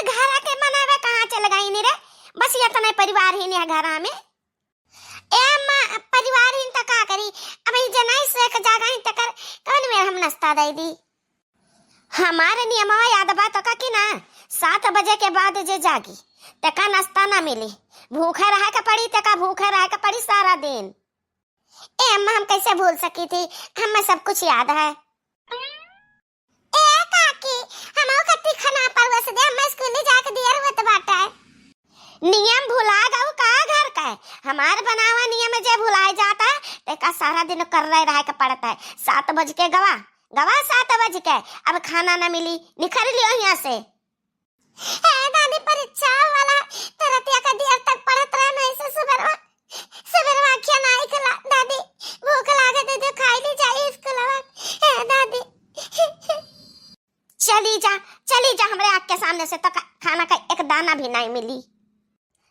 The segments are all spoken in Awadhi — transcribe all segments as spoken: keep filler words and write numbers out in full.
घर के मनई कहाँ चल गई नी रे? बस इतने परिवार ही नहीं है घर में। ए अम्मा, परिवार ही त का करी? अब ही जनाई से एक जगह ही तकर कौन में हम नाश्ता दे दी? हमारे नियमवा याद बा तोका कि ना? सात बजे के बाद जे जागी, तेका नाश्ता ना मिली। भूखे रहे के पड़ी, तेका भूखे रहे के पड़ी सारा दिन। ए अम्मा, हम कैसे भूल सकी थी? हमें सब कुछ याद है। ए काकी, हमहू के टिफिन परोस दे, हमें स्कूल जाके देर होत बाटे। नियम भुला गऊ का घर का? हमार बनावा नियम जे भुलाए जाता है, तेका सारा दिन कर रहे रहे के पड़ता है। सात बज के गवा, गवा सात बज के, अब खाना न मिली, निखर लियो यहाँ से। ए दादी, परीक्षा वाला, त रतिया का देर तक पढ़त रहे, नहीं से सुबेरवा, सुबेरवा आँखिया नहीं खुला। दादी, भूख लागे दे दे, खाई ली जाई स्कूलवा। ए दादी। चली जा, चली जा हमरे आँख के सामने से, तो का-, खाना का एक दाना भी नहीं मिली।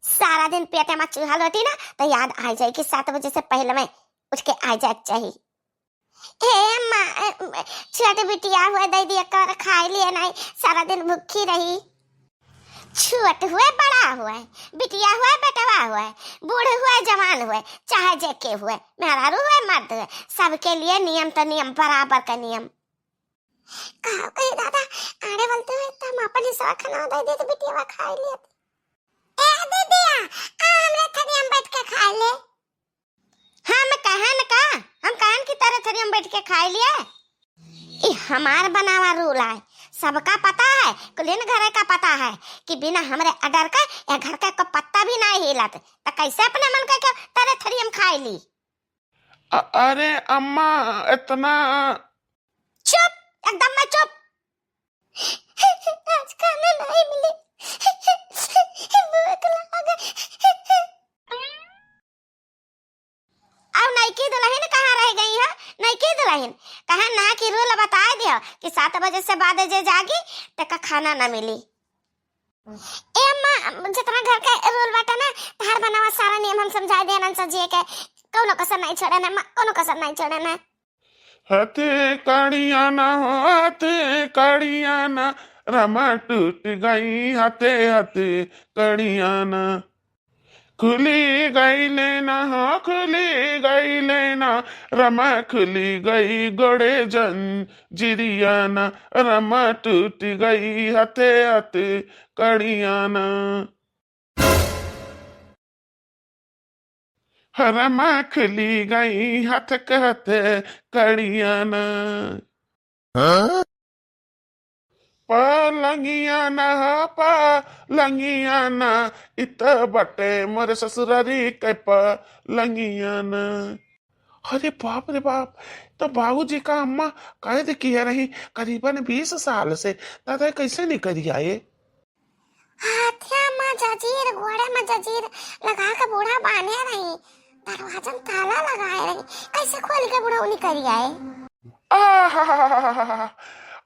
सारा दिन पेटे में चूहा लोटी ना, तो याद आ जाए कि सात बजे से पहले में उठ के आ जाए के चाहिए। हे अम्मा, अ, अ, छोट बिटिया हुए दे दिया कर, खाए लिए नहीं, सारा दिन भूखी रही। छोट हुए बड़ा हुए, बिटिया हुए बेटवा हुए, बूढ़ हुए जवान हुए, चाहे जे के हुए, मेहरारू हुए मर्द हुए, सबके लिए नियम तो नियम, बराबर का नियम। का कही दादा, आड़े बोलते हुए तो हम अपन हिस्सा खाना दे दे तो बिटिया खाए लिए। ए दीदिया, आ हमरे थरिया में बैठ के खाए ले। हम कहन का? हम कहन कि तेरे थरिया में बैठ के खाए लिए? ई हमार बनावा रूल है, सबका पता है, कुलीन घरे का पता है कि बिना हमरे order का या घर का को पत्ता भी नहीं हिलत, तो कैसे अपने मन का क्यों तेरे थरिया में खाए ली? अ-, अरे अम्मा, इतना चुप, एकदम में चुप। आज खाना नहीं मिली, भूख लगा। अब नईकी दुल्हन कहाँ रह गई है? नईकी दुल्हन कहा ना कि rule बताए दियो कि सात बजे से बाद जे जागी, तेका खाना ना मिली। ए अम्मा, जितना घर के rule बाटे ना, तहार बनावा सारा नियम हम समझाए देना सजिए के, कौनो कसर नहीं छोड़े ना, अम्मा, कौनो कसर नहीं छोड़े ना। हथे कड़िया ना हो, हथे कड़िया ना, रमा टूट गई, हथे, हथे कड़िया ना। खुली गई लेना, हाँ, खुली गई लेना, रमा खुली गई गोड़े जंजीरिया ना, रमा टूट गई, हथे, हथे कड़िया ना। रमा खुली गई, हथक हथ कड़िया ना। हाँ? पलंगिया ना, हाँ, पलंगिया ना, इत बटे मोर ससुरारी के पलंगिया ना। अरे बाप रे बाप, तो बाबूजी का अम्मा कैद किए रही करीबन बीस साल से, दादा कैसे निकल आए? हाथिया में जजीर, गोड़े में जजीर लगा के बूढ़ा बान्हे रही, दरवाजा में ताला लगाए रही, कैसे खोल के बूढ़ा निकल आए? आहा,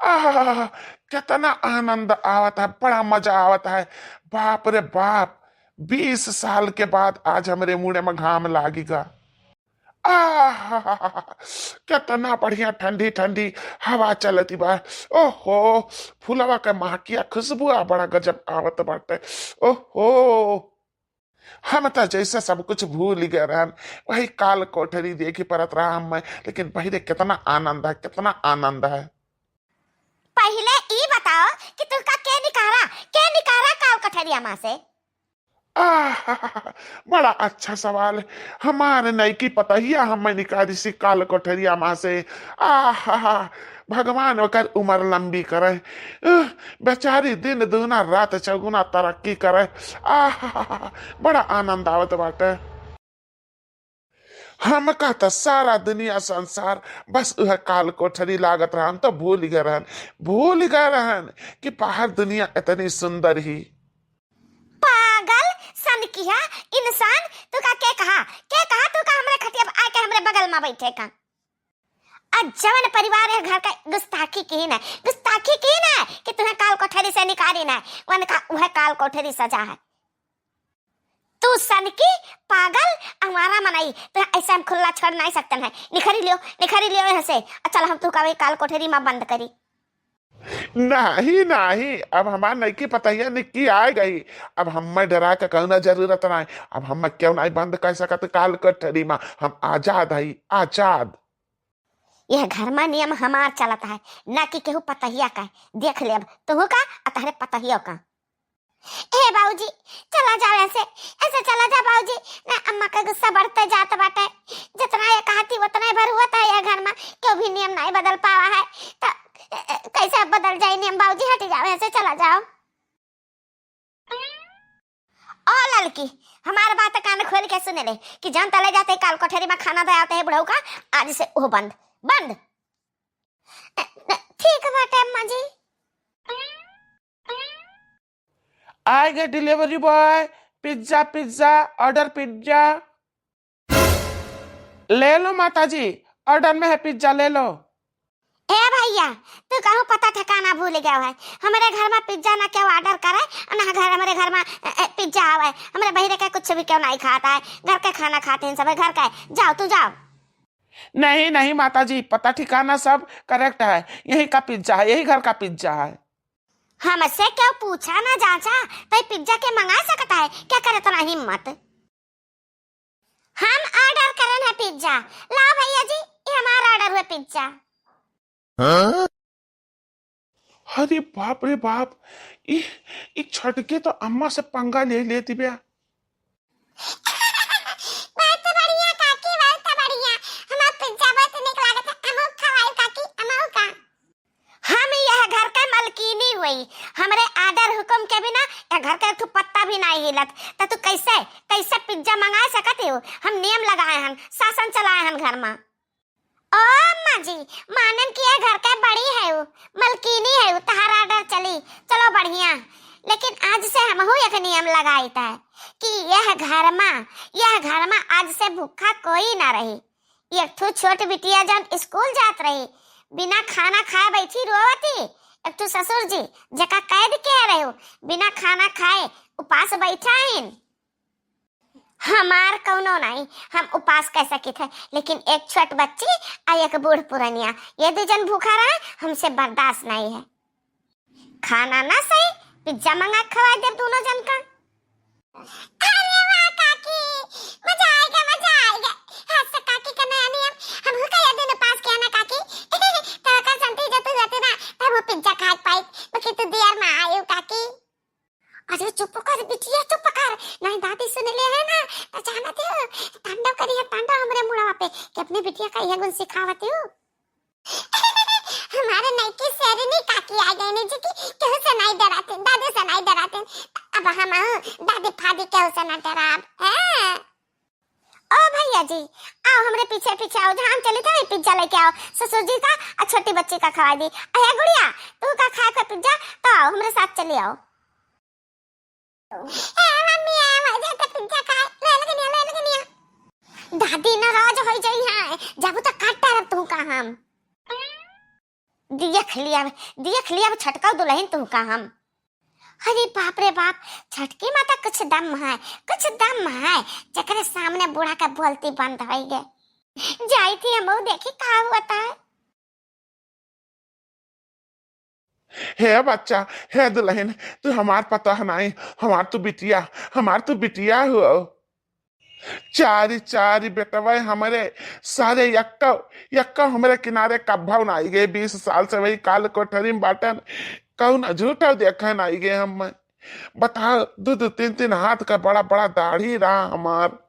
आहा, कितना आनंद आवत है, बड़ा मजा आवत है। बाप रे बाप, बीस साल के बाद आज हमरे मुड़े में घाम लागिगा। आहा, कितना बढ़िया ठंडी ठंडी हवा चलती बा। ओहो, फुलवा के महकिया खुशबुआ बड़ा गजब आवत बाटे। ओहो, हम त जैसे सब कुछ भूल गए रहन, वही काल कोठरी देखी परत रहा हम, लेकिन बहिरे कितना आनंद है, कितना आनंद है। पहिले ई बताओ कि तुहका के निकारा, के निकारा काल कोठरिया मा से? आहा, बड़ा अच्छा सवाल है। हमारे नईकी पतहिया हमें निकाली सी काल कोठरिया मा से। आहा, भगवान ओकर उम्र लंबी करे। उह, बेचारी दिन दूना रात चौगुना तरक्की करे। आहा, बड़ा आनंद आवत बाटे। हमका त सारा दुनिया संसार बस उहे काल कोठरी लागत रहन, त भूल गए रहन, भूल गए रहन कि बाहर दुनिया इतनी सुंदर ही। पागल, सनकिया, इंसान, तू का के कहा, के कहा तू का हमरे खटिया पे आके हमरे बगल में बैठे का? आ जवन परिवार है घर का गुस्ताखी की ना, गुस्ताखी की ना कि तुम्हें काल कोठरी से निकाली ना, वन का वह काल कोठरी सजा है। तू सनकी, पागल, आवारा मनई, तो ऐसे हम खुला छोड़ नहीं सकते हैं। निखरी लियो, निखरी लियो यहाँ से। अच्छा, हम तू का वही काल कोठरी में बंद करी। नहीं, नहीं, अब हमार नइकी पतहिया निक्की आइ गई। अब हम्मे डराए के कउनो जरूरत नाहीं। अब हम्मे केउ नाहीं बंद कइ सकत काल कोठरी मा। हम आजाद हई, आजाद। यह घर मा नियम हमार चलत है, ना कि केहू पतहिया का। देख लेब, तुहू का, आ तहरे पतहियो का। ए बाबूजी, चला जाओ ऐसे, ऐसे चला जा बाबूजी। ना, अम्मा का गुस्सा बढ़ते जात बाटे। जितना ये कहती, उतना ही भर हुआ था ये घर मा, केहू भी नियम नाहीं बदल पावा है। तो, ए, ए, कैसे बदल जाए नियम बाबूजी, हट जाओ ऐसे, चला जाओ। ओ ललकी, हमार बात कान खोल के सुन ले कि जौन तले जाते काल कोठरी मा खाना दे आवते है बुढ़ऊ का, आज से वो बंद, बंद। ठीक बाटे अम्मा जी। आइ गए delivery boy, pizza, pizza, order pizza। ले लो माता जी, order में है pizza, ले लो। ए भैया, तू कहूँ पता ठिकाना भूल गया है। हमरे घर मा pizza ना केहू order करे, ना घर, हमरे घर मा, ए, ए, pizza आवे। हमरे बहिरे के कुछ भी केहू नाहीं खाता है। घर के खाना खाते हैं सब, घर के। जाओ, तू जाओ। नहीं, नहीं माता जी, पता ठिकाना सब correct है। यही का pizza है, यही घर का pizza है। हमसे केहू पूछा ना जाँचा, तो ये pizza के मंगा सकता है? क्या करे इतना हिम्मत? हम order करन है pizza। लाओ भैया जी, ये हमार order हुए pizza। हाँ? अरे बाप रे बाप, ई, ई छटके तो अम्मा से पंगा ले लेती बे। बहुत बढ़िया काकी, बहुत बढ़िया। हमार pizza बहुत निक लागत है। हमहू खवाई काकी, हमहू का। हम यह घर के मलकिनी हुई, हमरे order हुकुम के बिना यह घर के एक ठो पत्ता भी नाहीं हिलत। त तू कैसे, कैसे pizza मंगा सकत हो? हम नियम लगाए हन, शासन चलाए हन घर मा। ओ अम्मा जी, मानन कि यह घर के बड़ी है, मलकिनी है, तहार order चली, चलो बढ़िया। लेकिन आज से हमहू एक नियम लगाइत है कि यह घर मा, यह घर मा आज से भूखा कोई ना रही। एक ठो छोट बिटिया जौन स्कूल जात रही, बिना खाना खाए बैठी रोवती। एक ठो ससुर जी, जेका कैद किहे रहो, बिना खाना खाए उपास बैठा हइन। हमार कउनो नाहीं, हम उपास कइ सकित है, लेकिन एक छोट बच्ची आ एक बूढ़ पुरनिया, ये दू जन भूखा रहे, हमसे बर्दाश्त नाहीं है। खाना ना सही, pizza मंगा के खवाए देब दूनो जन का। अरे वाह काकी, मजा आइगा, मजा आइगा। हंस काकी का नया नियम, हमहू का ये दिन उपास किया ना काकी। तो का संती जो तू रहते ना, तब वो pizza खाए पाई, बाकी तू देर मा आयु काकी। अरे चुप कर बिटिया, चुप कर, नहीं दादी सुन ले है ना, तो जानत हो, तांडव करी है तांडव हमरे मुड़वा पे, कि अपने बिटिया का ये गुण सिखावत हो। हमारे नईकी शेरनी काकी आ गई ने जी की केहू से नाई डराते, दादी से नाई डराते। अब हम दादी फादी केहू से ना डराब, हैं? ओ भैया जी, आओ हमरे पीछे पीछे आओ, जहाँ हम चली थे pizza लेके आओ, ससुर जी का और छोटी बच्ची का खवाई दी। अरे गुड़िया, तू का खाए का pizza, तो आओ हमरे साथ चली आओ। ए मम्मी, ए मजा तो pizza खाए, ले लगे निया, ले लगे निया। दादी नाराज हो जाई है, जाबू तो काट डालब तू का हम। देख लिया, देख लिया, अब छटकाऊ दुलहिन तू का हम। अरे बाप रे बाप, छटकी माता कुछ दम है, कुछ दम है, जेकरे सामने बूढ़ा का बोलती बंद होई गए। जाई थी हम देखी का हुआ था। हे बच्चा, हे दुलहिन, तू हमार पतोह नाई, हमार तू बिटिया, हमार तू बिटिया हो। चारी, चारी बेटवा हमरे सारे यक्का, यक्का हमरे किनारे कब्बो ना आई गए। बीस साल से वही काल कोठरी में बाटन, कौन झूठा देखा ना आई गए हम। बता, दो दो तीन तीन हाथ का बड़ा बड़ा दाढ़ी रहा हमार।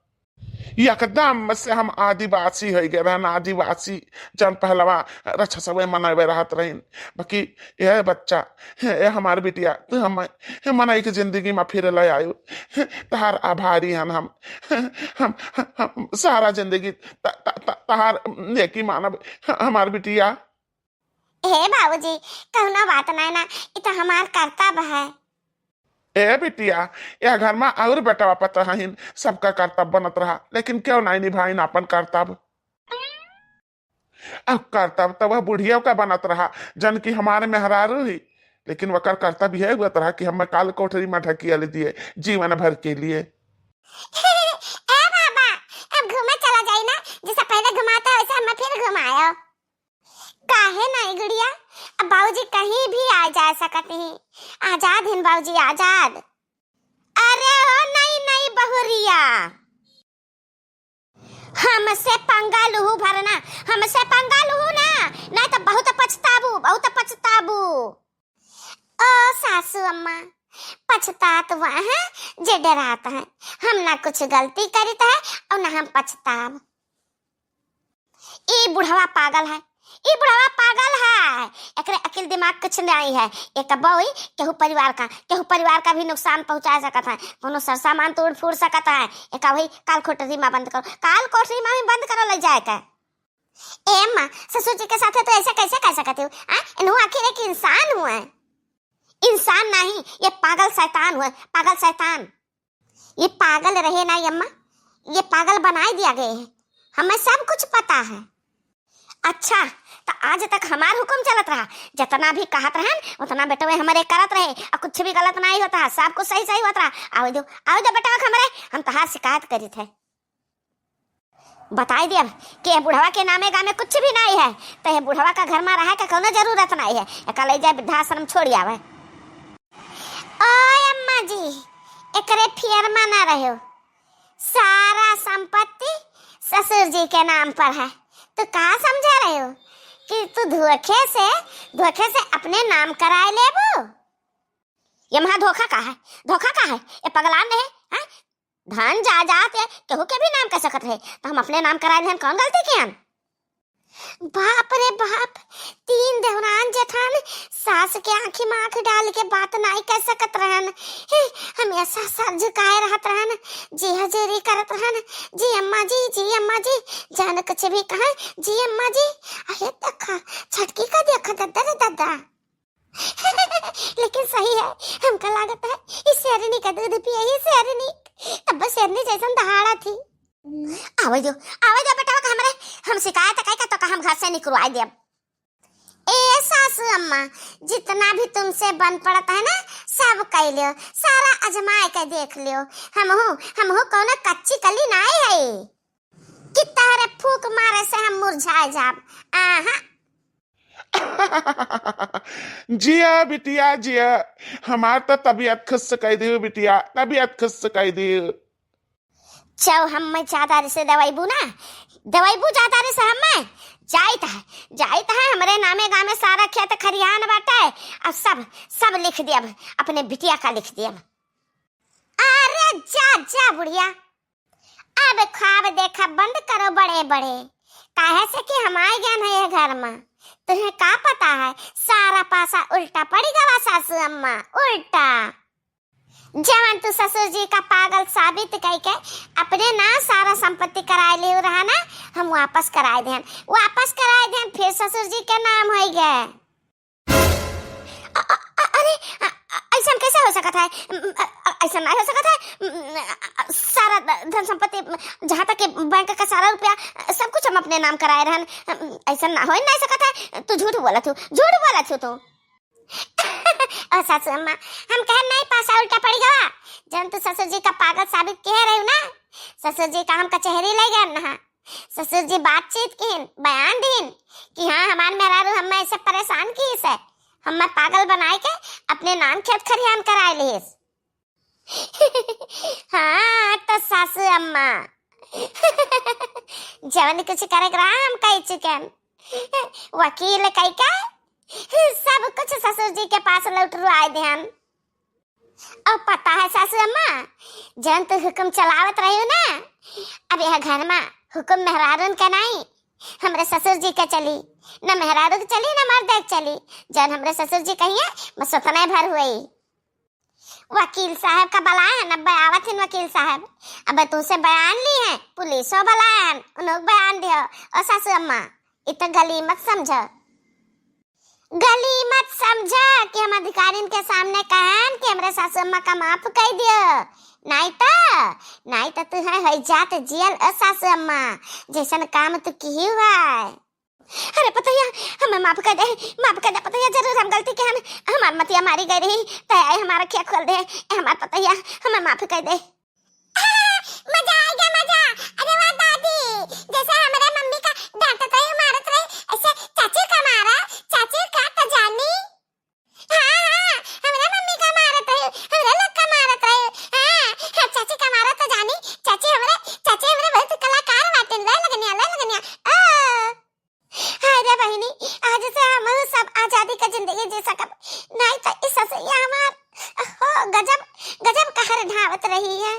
एकदम से हम आदिवासी हो गए रहन, आदिवासी। जन पहलवा रछसवे मनवे रहत रहिन। बाकी ए बच्चा, ए हमार बिटिया, तू हम, ए मनई के जिंदगी में फिर ले आयो। तहार आभारी हन हम। हम, हम, हम सारा जिंदगी त-, त-, त-, तहार नेकी मानब, हमार बिटिया। ए बाबूजी, कौनो बात नाय ना, इ तो हमार कर्तव्य है। ए बिटिया, यह घर में और बेटवा पतोहिन, सबका कर्तव्य बनत रहा, लेकिन क्यों नहीं निभाइन अपन कर्तव्य? अब कर्तव्य तो वह बुढ़िया का बनत रहा, जन की हमारे मेहरारू ही, लेकिन वकर कर्तव्य यह हुआ रहा कि हमें काल कोठरी में ढकिया ले दिए जीवन भर के लिए। ए बाबा, अब घूमे चला जाई ना, जैसे पहले घुमाता वैसे हमें फिर घुमायो। काहे नाई गुड़िया, अब बाबूजी कहीं भी आ जा सकत ही। आजाद हिन बाबूजी, आजाद। अरे ओ नई नई बहुरिया, हमसे पंगा लुहू भरना, हमसे पंगा लुहू ना, नहीं तो बहुत पछताबू, बहुत पछताबू। ओ सासू अम्मा, पछतात वह है जे डरात है। हम ना कुछ गलती करित है और ना हम पछताब। ई बुढ़वा पागल है, ई बुढ़वा पागल है। एकरे अकिल दिमाग कुछ नहीं है। एक बउई केहू परिवार का, केहू परिवार का भी नुकसान पहुँचा सकत है। कोनो सरसामान तोड़ फोड़ सकत है। एका वही काल कोठरी मा बंद करो, काल कोठरी मा भी बंद करो ले जाए के। ए अम्मा, ससुर जी के साथे तो ऐसे कैसे कर सकत हो? आ? इन्हू आखिर एक इंसान हुआ है। इंसान नहीं, ये पागल शैतान हुआ है, पागल शैतान। ये पागल रहे ना अम्मा, ये पागल बनाए दिया गए है। हमें सब कुछ पता है। अच्छा, तो आज तक हमार हुक्म चलत रहा, जितना भी कहत रहन उतना बेटवे हमरे करत रहे, और कुछ भी गलत नहीं होता है, सब कुछ सही सही होत रहा। आवे दो, आवे दो बेटवा के हमरे, हम तहार शिकायत करित है। बताई दियब कि ये बुढ़वा के नामे गामे कुछ भी नहीं है, तो ये बुढ़वा का घर में रहे के कोनो जरूरत नहीं है। एका ले जाए वृद्धाश्रम छोड़ी आवे। ओए अम्मा जी, एकरे फियर में ना रहो। सारा संपत्ति ससुर जी के नाम पर है। तू का समझा रहे हो कि तू धोखे से, धोखे से अपने नाम कराए लेबू? ये महा धोखा का है? धोखा का है? ये पगलान रहे, हैं? धन जायदाद ये केहू के भी नाम कर सकत रहे, तो हम अपने नाम कराए लेहन, कौन गलती किहन? बाप रे बाप, तीन देवरान जेठान सास के आँखी में आँख डाल के बात नाई कर सकत रहन। हे, हमेशा सर झुकाए रहत रहन, जी हजूरी करत रहन, "जी अम्मा जी, जी अम्मा जी", जान कुछ भी कहा, "जी अम्मा जी।" अरे देखा, छटकी का देखा, दद्दा रे दद्दा। लेकिन सही है, हमका लागत है, ई शेरनी का दूध पिए, ई शेरनी, तब शेरनी जैसन दहाड़ा थी। आवे दो, आवे दो बेटवा का हमरे, हम शिकायत कई का तो का हम घर से निकलवाए देब। ए सासू अम्मा, जितना भी तुमसे बन पड़त है ना, सब कई लियो, सारा आजमाए के देख लियो। हमहू, हमहू कौनो कच्ची कली नाई है कि तहरे फूक मारे से हम मुरझाए जाब। आहा। जिया बिटिया जिया, हमार तो तबीयत खुश कई दियो बिटिया, तबीयत खुश कई दियो। चौ हम्मे चादर से दवाईबू ना, दवाईबू चादर से हम्मे। जाइत है, जाइत है, हमरे नामे गामे सारा खेत खरिहान बाटे, अब सब, सब लिख देब, अपने बिटिया का लिख देब। अरे जा, जा बुढ़िया, अब ख्वाब देखा बंद करो बड़े बड़े, काहे से कि हम आए गए हैं ये घर में। तुम्हें का पता है, सारा पासा उल्टा पड़ी गवा सासू अम्मा, उल्टा। जवन तू ससुर जी का पागल साबित कई के अपने ना सारा संपत्ति कराए लियो रहा ना, हम वापस कराए देहन, वापस कराए देहन, फिर ससुर जी के नाम होई गए। अ-, अ-, अ-, अरे, अ-, अ-, ऐसन कैसे हो सकत है? अम, अ-, अ-, ऐसन नहीं हो सकत है। अम, अ-, अ-, सारा ध-, धन संपत्ति, अम, जहाँ तक कि बैंक का सारा रुपया, अ, सब कुछ हम अपने नाम कराए रहन। अम, ऐसन ना हो, नहीं सकत है। तू झूठ बोलत हो, झूठ बोलत हो तू। ओ सासू अम्मा, हम कहे नहीं पासा उल्टा पड़ी गवा। जब तू ससुर जी का पागल साबित किहे रही ना, ससुर जी का हम कचहरी ले गए ना, ससुर जी बातचीत किहिन, बयान दीन कि हाँ, हमार मेहरारू हमें ऐसे परेशान किहिस है, हमें पागल बनाए के अपने नाम खेत खरिहान कराए लिहिस। हाँ, तो सासू अम्मा, जवन कुछ करे के रहा, हम कह चुकन। वकील कह के सब कुछ ससुर जी के पास लौटरवाए देहन। और पता है सासू अम्मा, जौन तू हुक्म चलावत रही हो ना, अब यह घर में हुक्म मेहरारून के नहीं, हमरे ससुर जी के चली, न मेहरारू के चली, न मर्द के चली। जौन हमरे ससुर जी कहिए, बस उतने भर हुई। वकील साहब का बुलायन, अब आवत हिन वकील साहब, अब तुमसे बयान ली है, पुलिसो बुलायन, उन लोग बयान दियो। ओ सासू अम्मा, इत गली मत समझो, गली मत समझो कि हम अधिकारिन के सामने कहन कि हमरे सासू अम्मा का माफ कर दियो, नहीं तो, नहीं तो तू है होई जात जियल। ओ सासू अम्मा, जैसन काम तू की हुआ है। अरे पतैया, हमें माफ कर दे, माफ कर दे पतैया, जरूर हम गलती के हन, हमार मतिया मारी गई रही, तय हमारा खिया खोल दे, ए हमार पतैया, हमें माफ कर दे। मजा आ गया, मजा। अरे वाह दादी, जैसे हमारे मम्मी का डांटत रही, मारत रही, ऐसे चाची का मारा, चाची का तो जान बहिनी, आज से हम सब आजादी का जिंदगी जी सकब, नाहीं तो इस ससुइया हमार हो गजब गजब कहर ढावत रही है।